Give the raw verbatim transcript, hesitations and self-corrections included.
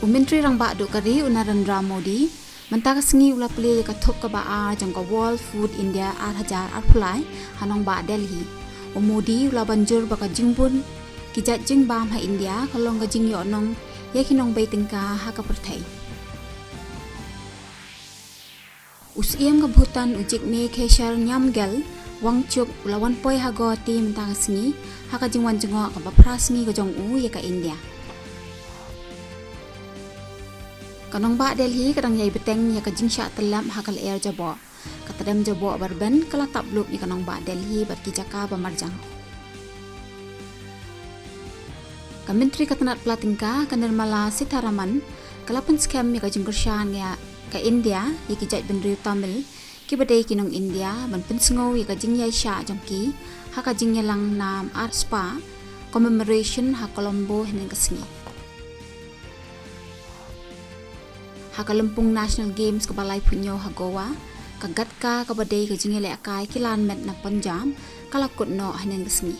U Myntri Rangbah Duh ka ri u Narendra Modi mynta ka sngi u la plie ïa ka thup kaba ar jong ka World Food India ar hajar arphew lai ha nongbah Delhi. U Modi u la ban jur ba ka jingbun ki jait jingbam ha India ka long ka jingïohnong ïa ki nongbei tyngka ha ka pyrthei. U Siem ka Bhutan u Jigme Khesar Namgyel Wangchuk u la wan poi ha Guwahati mynta ka sngi ha ka jingwan jngoh kaba phra sngi ka jong u ïa ka India. Ka nongbah Delhi ka dang ïai bteng ïa ka jingshah tyllep ha ka lyer jaboh. Ka tdem jaboh ba rben ka la tap lup ïa ka nongbah Delhi bad ki jaka ba marjan. Ka Myntri ka tnat pla tyngka ka Nirmala Sitharaman ka la pynskhem ïa ka jingkyrshan ïa ka India ïa ki jaitbynriew Tamil kiba dei ki nong India ban pynsngew ïa ka jingïaishah jong ki ha ka jingïalang nam ar spah commemoration ha Colombo hynnin ka sngi. Ha ka lympung National Games kaba laiphew hynñiew ha Goa, ka Gatka kaba dei ka jingïalehkai kilan met na Punjab ka la kut noh hynnin ka sngi.